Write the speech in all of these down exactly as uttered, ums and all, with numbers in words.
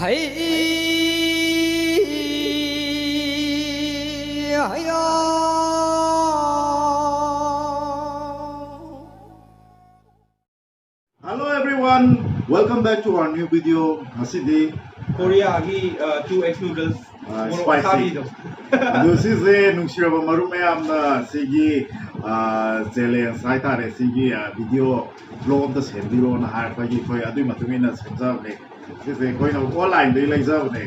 ꯍꯩ ꯍꯩꯌꯥ꯫ Hello everyone, welcome back to our new video. ꯉꯁꯤꯗꯤ Korea ꯒꯤ two X noodles, ꯑ, ꯃꯣꯔꯣꯛ spicy ꯑꯁꯥꯕꯤꯗꯣ꯫ ꯑꯗꯨ ꯁꯤꯁꯦ ꯅꯨꯡꯁꯤꯔꯕ ꯃꯔꯨꯞ ꯃꯌꯥꯝꯅ ꯁꯤꯒꯤ, ꯑ, challenge ꯍꯥꯏꯇꯥꯔꯦ, ꯁꯤꯒꯤ, ꯑ, video vlog ꯑꯝꯇ ꯁꯦꯝꯕꯤꯔꯣꯅ ꯍꯥꯏꯔꯛꯄꯒꯤ ꯑꯩꯈꯣꯏ ꯑꯗꯨꯒꯤ ꯃꯇꯨꯡ ꯏꯟꯅ ꯁꯦꯝꯖꯕꯅꯦ꯫ ꯁꯤꯁꯦ ꯑꯩꯈꯣꯏꯅ online ꯗꯒꯤ ꯂꯩꯖꯕꯅꯦ,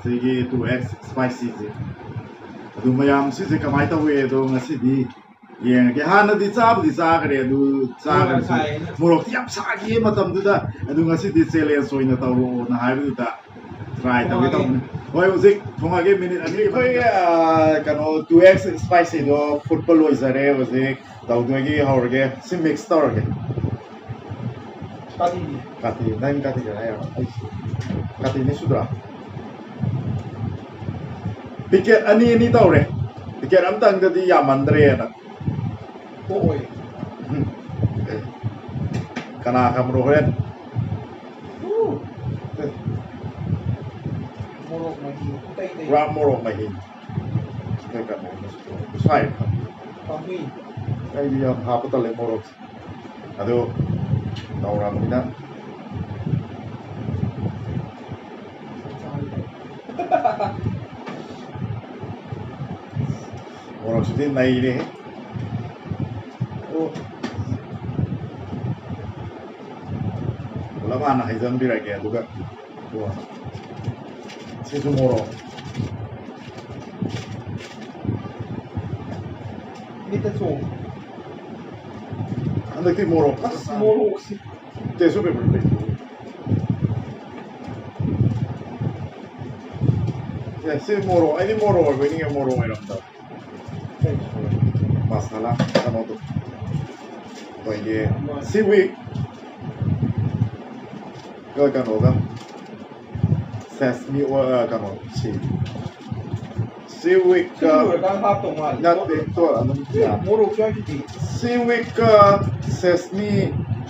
ꯁꯤꯒꯤ two X spicy ꯁꯦ꯫ ꯑꯗꯨ ꯃꯌꯥꯝ ꯁꯤꯁꯦ ꯀꯃꯥꯏꯅ ꯇꯧꯋꯦ ꯑꯗꯣ ꯉꯁꯤꯗꯤ ꯌꯦꯡꯉꯒꯦ꯫ ꯍꯥꯟꯅꯗꯤ ꯆꯥꯕꯨꯗꯤ ꯆꯥꯈ꯭ꯔꯦ, ꯑꯗꯨ ꯆꯥꯈ꯭ꯔꯁꯨ ꯃꯣꯔꯣꯛ ꯁꯥꯏꯌꯦꯅ꯫ ꯃꯣꯔꯣꯛꯇꯤ ꯌꯥꯝ ꯁꯥꯈꯤꯌꯦ ꯃꯇꯝꯗꯨꯗ꯫ ꯑꯗꯨ ꯉꯁꯤꯗꯤ challenge ꯑꯣꯏꯅ ꯇꯧꯔꯛꯑꯣꯅ ꯍꯥꯏꯕꯗꯨꯗ try ꯇꯧꯒꯦ ꯊꯣꯡꯉꯒꯦ꯫ ꯇꯧꯕꯅꯤ꯫ ꯍꯣꯏ, ꯍꯧꯖꯤꯛ ꯊꯣꯡꯉꯒꯦ꯫ Minute ꯑꯅꯤ ꯑꯩꯈꯣꯏ, ꯑ, ꯀꯩꯅꯣ, two X spicy ꯗꯣ ꯐꯨꯠꯄ ꯂꯣꯏꯖꯔꯦ꯫ ꯍꯧꯖꯤꯛ ꯇꯧꯗꯣꯏꯒꯤ ꯍꯧꯔꯒꯦ꯫ ꯁꯤ mix ꯇꯧꯔꯒꯦ꯫ ꯀꯥꯇꯤꯗꯤ? ꯀꯥꯇꯤ, ꯅꯪ ꯀꯥꯇꯤ ꯀꯩ ꯍꯥꯏꯔꯣ? ꯑꯩꯁꯨ ꯀꯥꯇꯤꯅꯤ ꯁꯨꯗ꯭ꯔꯥ? Packet ꯑꯅꯤ ꯑꯅꯤ ꯇꯧꯔꯦ꯫ Packet ꯑꯝꯇꯪꯗꯗꯤ ꯌꯥꯝꯃꯟꯗ꯭ꯔꯦꯅ꯫ ꯇꯣꯛꯑꯣꯏ꯫ ꯎꯝ꯫ ꯀꯅꯥ ꯈꯪꯕ꯭ꯔꯣ ꯍꯣꯔꯦꯟ? ꯎ꯫ ꯃꯣꯔꯣꯛ ꯃꯍꯤ ꯑꯇꯩ ꯑꯇꯩ꯫ ꯄꯨꯔꯥ ꯃꯣꯔꯣꯛ ꯃꯍꯤ꯫ ꯅꯣꯏ ꯀꯩꯅꯣ, ꯁꯥꯏ꯫ ꯄꯥꯝꯃꯤ꯫ ꯑꯩꯗꯤ ꯌꯥꯝ ꯍꯥꯞꯄ ꯇꯜꯂꯦ ꯃꯣꯔꯣꯛꯁꯦ꯫ ꯑꯗꯨ ꯇꯧꯔꯕꯅꯤꯅ ꯃꯣꯔꯣꯛꯁꯤꯗꯤ ꯅꯩꯔꯦꯍꯦ꯫ ꯑꯣ꯫ ꯄꯨꯂꯞ ꯍꯥꯟꯅ ꯍꯩꯖꯟꯕꯤꯔꯒꯦ, ꯑꯗꯨꯒ ꯀꯣꯟꯅ꯫ ꯁꯤꯁꯨ ꯃꯣꯔꯣꯛ꯫ ꯃꯤꯠꯇ ꯆꯣꯡꯉꯤ꯫ ꯍꯟꯗꯛꯇꯤ ꯃꯣꯔꯣꯛ ꯑꯁ, ꯃꯣꯔꯣꯛꯁꯤ꯫ Tissue paper ꯂꯩꯇꯦ꯫ ꯑꯦ, ꯁꯤ ꯃꯣꯔꯣꯛ, ꯑꯩꯗꯤ ꯃꯣꯔꯣꯛ ꯑꯣꯏꯕꯣꯏ ꯅꯤꯡꯉꯦ, ꯃꯣꯔꯣꯛ ꯑꯣꯏꯔꯝꯗꯕ꯫ ꯃꯁꯥꯂꯥ ꯀꯩꯅꯣꯗꯣ꯫ ꯑꯩꯈꯣꯏꯒꯤ seaweed ꯀ ꯀꯩꯅꯣꯒ, sesame ꯑꯣ-, ꯑ, ꯀꯩꯅꯣ, ꯁꯤ, seaweed ꯁꯤ ꯀ ꯂꯣꯏꯔꯀꯥꯟꯗ ꯍꯥꯞꯇꯧ ꯃꯥꯜꯂꯦ꯫ ꯅꯠꯇꯦ, ꯇꯣ ꯑꯗꯨꯝ ꯌꯥ-, ꯃꯣꯔꯣꯛꯁꯨ ꯌꯥꯎꯔꯤꯗꯨꯗꯤ꯫ Seaweed ꯀ sesame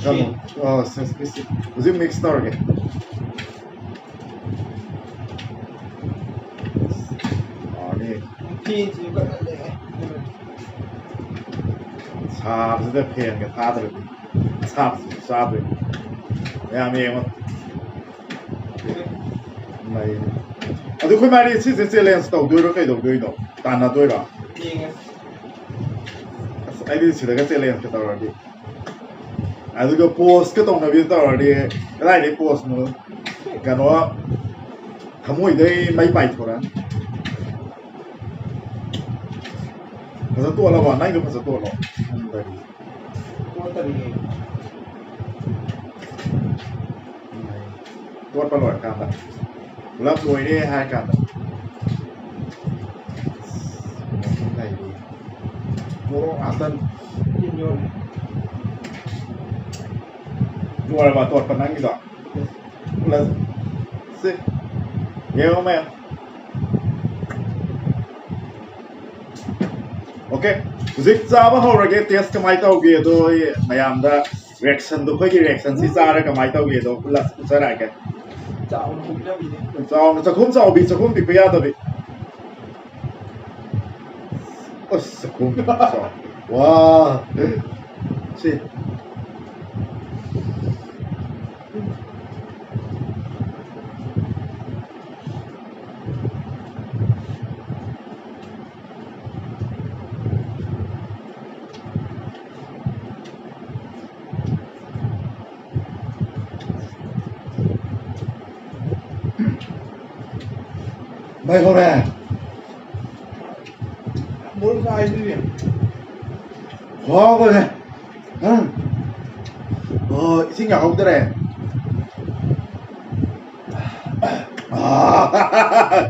ꯀꯩꯅꯣ, seed꯫ ꯑ, sesame seed꯫ ꯍꯧꯖꯤꯛ mix ꯇꯧꯔꯒꯦ꯫ ꯁꯥꯕꯁꯤꯗ ꯐꯦꯟꯒ ꯊꯥꯗ꯭ꯔꯗꯤ ꯑꯁꯥꯕꯁꯤꯁꯨ ꯆꯥꯗꯣꯏꯅꯤ꯫ ꯃꯌꯥꯝ ꯌꯦꯡꯉꯣ꯫ ꯃꯩꯅꯤ꯫ ꯑꯗꯨ ꯑꯩꯈꯣꯏ ꯃꯥꯗꯤ ꯁꯤꯁꯦ ꯆꯦꯂꯦꯟꯖ ꯇꯧꯗꯣꯏꯔꯣ, ꯀꯩꯗꯧꯗꯣꯏꯅꯣ? ꯇꯥꯟꯅꯗꯣꯏꯔꯣ? ꯌꯦꯡꯉꯁꯤ꯫ ꯑꯁ, ꯑꯩꯗꯤ ꯁꯤꯗꯒ ꯆꯦꯂꯦꯟꯖꯀ ꯇꯧꯔꯗꯤ, ꯑꯗꯨꯒ ꯄꯣꯁꯀ ꯇꯧꯅꯕꯤ ꯇꯧꯔꯗꯤ, ꯀꯗꯥꯏꯗꯩ ꯄꯣꯁꯅꯣ? ꯀꯩꯅꯣ, ꯊꯃꯣꯏꯗꯩ ꯃꯩ ꯄꯥꯏꯊꯣꯔꯛꯑꯅꯤ꯫ ꯐꯖ ꯇꯣꯠꯂꯕ? ꯅꯪꯒꯤꯗꯣ ꯐꯖ ꯇꯣꯠꯂꯣ꯫ ꯇꯣꯠꯇꯔꯤꯌꯦ꯫ ꯇꯣꯠꯄ ꯂꯣꯏꯔꯀꯥꯟꯗ, ꯄꯨꯂꯞ ꯂꯣꯏꯔꯦ ꯍꯥꯏꯔ ꯀꯥꯟꯗ, ꯃꯣꯔꯣꯛ ꯉꯥꯛꯇꯅꯤ꯫ ꯇꯤꯟ ꯌꯣꯠꯂꯤ꯫ ꯂꯣꯏꯔꯕ ꯇꯣꯠꯄ ꯅꯪꯒꯤꯗꯣ? ꯄꯨꯂꯞ꯫ ꯁꯤ꯫ ꯌꯦꯡꯉꯣ ꯃꯌꯥꯝ꯫ ꯑꯣꯀꯦ, ꯍꯧꯖꯤꯛ ꯆꯥꯕ ꯍꯧꯔꯒꯦ꯫ ꯇꯦꯁ ꯀꯃꯥꯏꯅ ꯇꯧꯒꯦ ꯑꯗꯣ ꯑꯩ ꯃꯌꯥꯝꯗ ꯔꯤꯌꯦꯛꯁꯟꯗꯣ, ꯑꯩꯈꯣꯏꯒꯤ ꯔꯤꯌꯦꯛꯁꯟꯁꯤ ꯆꯥꯔ ꯀꯃꯥꯏꯅ ꯇꯧꯒꯦ ꯑꯗꯣ ꯄꯨꯂꯞ ꯎꯠꯆꯔꯛꯑꯒꯦ꯫ ꯆꯥꯎꯅ ꯍꯨꯝꯅꯕꯤꯅꯦ꯫ ꯆꯥꯎꯅ ꯆꯥꯛꯈꯨꯝ ꯆꯥꯎꯕꯤ, ꯆꯥꯛꯈꯨꯝ ꯄꯤꯛꯄ ꯌꯥꯗꯕꯤ꯫ ꯑꯁ, ꯆꯥꯛꯈꯨꯝ ꯆꯥꯎ-, ꯋꯥ꯫ ꯁꯤ꯫ ꯃꯩ ꯍꯧꯔꯦ꯫ ꯃꯣꯔꯣꯛ ꯁꯥꯏꯗꯨꯗꯤ꯫ ꯍꯥꯎꯕꯅꯦ꯫ ꯎꯝ꯫ ꯑꯣ, ꯏꯁꯤꯡ ꯌꯥꯍꯧꯗ꯭ꯔꯦ꯫ ꯑꯥ꯫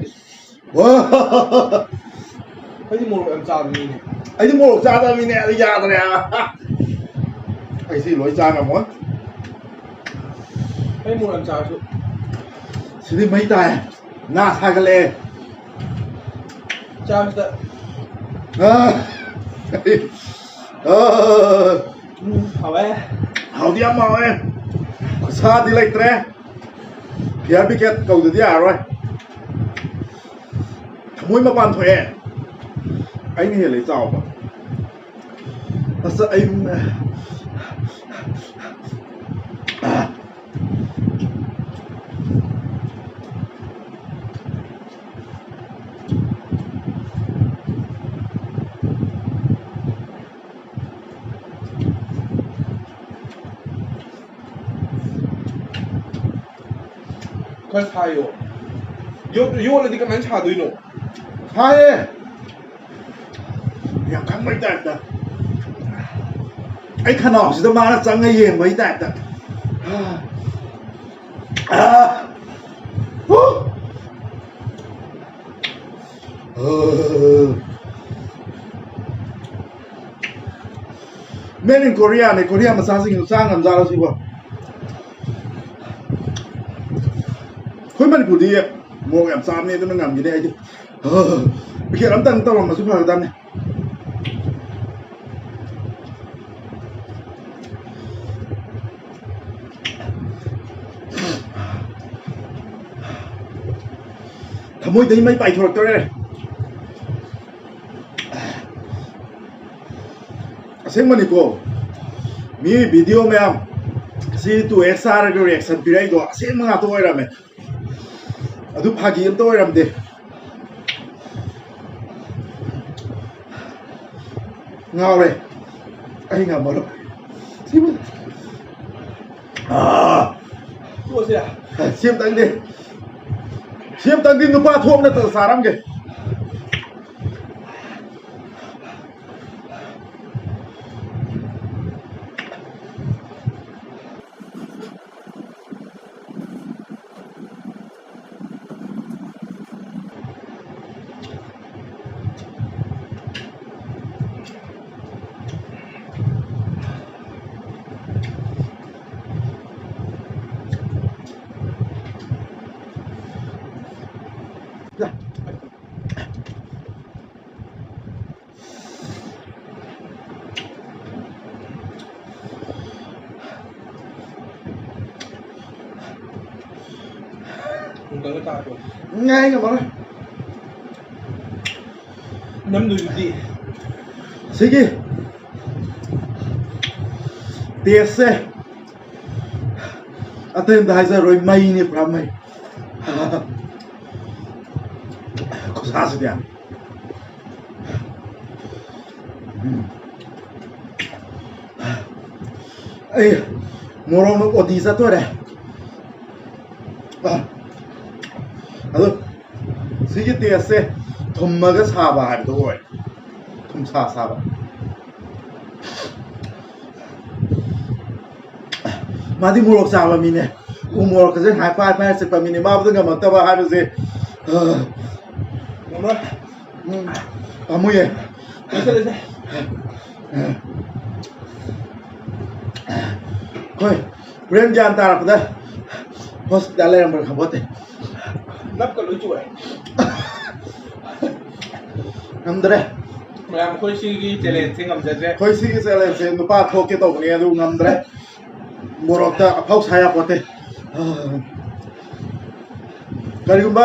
ꯑꯩꯗꯤ ꯃꯣꯔꯣꯛ ꯌꯥꯝ ꯆꯥꯕ ꯃꯤꯅꯦ꯫ ꯑꯩꯗꯤ ꯃꯣꯔꯣꯛ ꯆꯥꯗꯕ ꯃꯤꯅꯦ, ꯑꯗꯨ ꯌꯥꯗ꯭ꯔꯦ ꯍꯥꯏꯕ꯫ ꯑꯩ ꯁꯤ ꯂꯣꯏ ꯆꯥ ꯉꯝꯃꯣꯏ꯫ ꯑꯩ ꯃꯣꯔꯣꯛ ꯌꯥꯝ ꯆꯥꯔꯁꯨ꯫ ꯁꯤꯗꯤ ꯃꯩ ꯇꯥꯏ꯫ ꯅꯥ ꯁꯥꯒꯠꯂꯛꯑꯦ꯫ ꯆꯥꯕꯁꯤꯗ꯫ ꯑꯥ꯫ ꯑꯥ꯫ ꯎꯝ, ꯍꯥꯎꯋꯦ꯫ ꯍꯥꯎꯗꯤ ꯌꯥꯝ ꯍꯥꯎꯋꯦ꯫ ꯈꯨꯠꯁꯥꯗꯤ ꯂꯩꯇ꯭ꯔꯦ꯫ ꯐꯤꯌꯔ ꯕ꯭ꯔꯤꯒꯦꯗ ꯀꯧꯗꯗꯤ ꯌꯥꯔꯔꯣꯏ꯫ ꯊꯃꯣꯏ ꯃꯄꯥꯟ ꯊꯣꯛꯑꯦ꯫ ꯑꯩꯅ ꯍꯦꯜꯂꯦ ꯆꯥꯎꯕ꯫ ꯑꯁ, ꯑꯩ, ꯈꯔ ꯁꯥꯏꯌꯣ꯫ ꯌꯣ-, ꯌꯣꯠꯂꯗꯤ ꯀꯃꯥꯏꯅ ꯁꯥꯗꯣꯏꯅꯣ? ꯁꯥꯏꯌꯦ꯫ ꯌꯥꯝ ꯈꯪꯕꯩ ꯇꯥꯏꯞꯇ꯫ ꯑꯩ ꯈꯅꯥꯎꯁꯤꯗ ꯃꯥꯅ ꯆꯪꯉ ꯌꯦꯡꯕꯩ ꯇꯥꯏꯞꯇ꯫ ꯑꯥ꯫ ꯍꯨ! ꯑꯥ꯫ Made in Korea ꯅꯦ, ꯀꯣꯔꯤꯌꯥ ꯃꯆꯥꯁꯤꯡ ꯆꯥ ꯉꯝꯖꯥꯠꯂꯣ ꯁꯤꯕꯣ? ꯑꯩꯈꯣꯏ ꯃꯅꯤꯄꯨꯔꯗꯤ ꯃꯣꯔꯣꯛ ꯌꯥꯝ ꯆꯥꯕꯅꯦ, ꯑꯗꯨꯅ ꯉꯝꯈꯤꯅꯤ ꯑꯩꯗꯤ꯫ ꯄꯤꯀꯦꯠ ꯑꯝꯇꯪ ꯇꯧꯔꯝꯃꯁꯨ ꯐꯒꯗꯕꯅꯤ꯫ ꯊꯃꯣꯏꯗꯒꯤ ꯃꯩ ꯄꯥꯏꯊꯣꯔꯛꯇꯣꯔꯦ꯫ ꯑꯁꯦꯡꯕꯅꯤꯀꯣ, ꯃꯤ video ꯃꯌꯥꯝ ꯁꯤ two X ꯍꯥꯏꯔꯒ reaction ꯄꯤꯔꯛꯏꯗꯣ ꯑꯁꯦꯡꯕ ꯉꯥꯛꯇ ꯑꯣꯏꯔꯝꯃꯦ꯫ ꯑꯗꯨ ꯐꯥꯒꯤ ꯑꯝꯇ ꯑꯣꯏꯔꯝꯗꯦ꯫ ꯉꯥꯎꯔꯦ꯫ ꯑꯩ ꯉꯝꯃꯔꯣꯏ꯫ ꯁꯤꯃ-, ꯑꯥ! ꯇꯣꯛꯑꯁꯤꯔꯥ? ꯁꯤ ꯑꯝꯇꯪꯗꯤ, ꯁꯤ ꯑꯝꯇꯪꯗꯤ ꯅꯨꯄꯥ ꯊꯣꯛꯅ ꯆꯥꯔꯝꯒꯦ꯫ ꯄꯨꯡ ꯇꯔꯨꯛ ꯇꯥꯔꯕꯣ? ꯉꯥꯏ ꯉꯝꯃꯔꯣꯏ꯫ ꯅꯝꯗꯣꯏꯗꯨꯗꯤ꯫ ꯁꯤꯒꯤ ꯇꯦꯁꯁꯦ ꯑꯇꯩ ꯑꯝꯇ ꯍꯥꯏꯖꯔꯣꯏ, ꯃꯩꯅꯤ, ꯄꯨꯔꯥ ꯃꯩ꯫ ꯈꯨꯁꯥꯁꯤꯗꯤ ꯌꯥꯝ꯫ ꯎꯝ꯫ ꯑꯩ ꯃꯣꯔꯣꯛꯅ ꯑꯣꯗꯤ ꯆꯠꯇꯣꯔꯦ꯫ ꯑ, ꯑꯗꯣ ꯁꯤꯒꯤ ꯇꯦꯁꯁꯦ ꯊꯨꯝꯃꯒ ꯁꯥꯕ ꯍꯥꯏꯕꯗꯣ ꯑꯣꯏ꯫ ꯊꯨꯝꯁꯥ ꯁꯥꯕ꯫ ꯃꯥꯗꯤ ꯃꯣꯔꯣꯛ ꯆꯥꯕ ꯃꯤꯅꯦ꯫ ꯎ ꯃꯣꯔꯣꯛꯀꯁꯦ ꯍꯥꯏ ꯄꯥꯏ ꯄꯥꯏꯔ ꯆꯠꯄ ꯃꯤꯅꯦ꯫ ꯃꯥꯕꯨꯗ ꯉꯝꯃꯛꯇꯕ ꯍꯥꯏꯕꯁꯦ, ꯑ, ꯉꯝꯃꯔꯣꯏ꯫ ꯎꯝ, ꯄꯥꯝꯃꯨꯌꯦ꯫ ꯂꯣꯏꯁꯜꯂꯁꯦ꯫ ꯑꯩꯈꯣꯏ ꯍꯣꯔꯦꯟ ꯒ꯭ꯌꯥꯟ ꯇꯥꯔꯛꯄꯗ ꯍꯣꯁꯄꯤꯇꯥꯜ ꯂꯩꯔꯝꯕ꯭ꯔꯥ ꯈꯪꯄꯣꯠꯇꯦ꯫ ꯅꯞꯀ ꯂꯣꯏ ꯆꯨꯔꯦ꯫ ꯉꯝꯗ꯭ꯔꯦ꯫ ꯃꯌꯥꯝ, ꯑꯩꯈꯣꯏ ꯁꯤꯒꯤ ꯆꯦꯂꯦꯟꯖꯁꯦ ꯉꯝꯖꯗ꯭ꯔꯦ꯫ ꯑꯩꯈꯣꯏ ꯁꯤꯒꯤ ꯆꯦꯂꯦꯟꯖꯁꯦ ꯅꯨꯄꯥ ꯊꯣꯛꯀꯦ ꯇꯧꯕꯅꯦ, ꯑꯗꯨ ꯉꯝꯗ꯭ꯔꯦ꯫ ꯃꯣꯔꯣꯛꯇ ꯑꯐꯥꯎ ꯁꯥ ꯌꯥꯄꯣꯠꯇꯦ꯫ ꯀꯔꯤꯒꯨꯝꯕ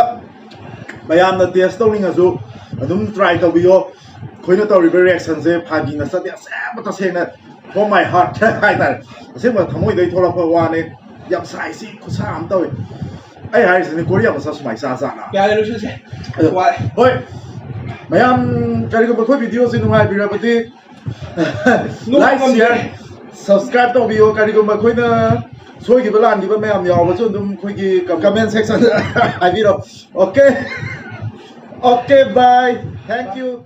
ꯃꯌꯥꯝꯅ ꯇꯦꯁ ꯇꯧꯅꯤꯡꯉꯁꯨ ꯑꯗꯨꯝ ꯇ꯭ꯔꯥꯏ ꯇꯧꯕꯤꯌꯣ꯫ ꯑꯩꯈꯣꯏꯅ ꯇꯧꯔꯤꯕ ꯔꯤꯌꯦꯛꯁꯟꯁꯦ ꯐꯥꯒꯤ ꯅꯠꯆꯗꯦ, ꯑꯁꯦꯡꯕ ꯇꯁꯦꯡꯅ from my heart ꯍꯥꯏꯇꯥꯔꯦ꯫ ꯑꯁꯦꯡꯕ ꯊꯃꯣꯏꯗꯩ ꯊꯣꯛꯂꯛꯄ ꯋꯥꯅꯦ꯫ ꯌꯥꯝ ꯁꯥꯏ, ꯁꯤ ꯈꯨꯠꯁꯥ ꯑꯃ ꯇꯧꯋꯦ꯫ ꯑꯩ ꯍꯥꯏꯔꯤꯁꯤꯅ ꯀꯣꯔꯤꯌꯥ ꯃꯆꯥ ꯁꯨꯃꯥꯏꯅ ꯆꯥ ꯆꯥꯅ꯫ ꯌꯥꯔꯦ, ꯂꯣꯏꯁꯤꯜꯂꯁꯦ꯫ ꯑꯗꯣ, ꯋꯥꯔꯦ꯫ ꯍꯣꯏ, ꯃꯌꯥꯝ, ꯀꯔꯤꯒꯨꯝꯕ ꯑꯩꯈꯣꯏ ꯚꯤꯗꯤꯑꯣꯁꯤ ꯅꯨꯡꯉꯥꯏꯕꯤꯔꯕꯗꯤ ꯅꯣꯛꯄ like, ꯉꯝꯗꯦ꯫ Share, Subscribe ꯇꯧꯕꯤꯌꯣ꯫ ꯀꯔꯤꯒꯨꯝꯕ ꯑꯩꯈꯣꯏꯅ ꯁꯣꯏꯈꯤꯕ ꯂꯥꯟꯈꯤꯕ ꯃꯌꯥꯝ ꯌꯥꯎꯕꯁꯨ ꯑꯗꯨꯝ ꯑꯩꯈꯣꯏꯒꯤ comment section ꯍꯥꯏꯕꯤꯔꯣ꯫ Okay, okay, bye, thank you꯫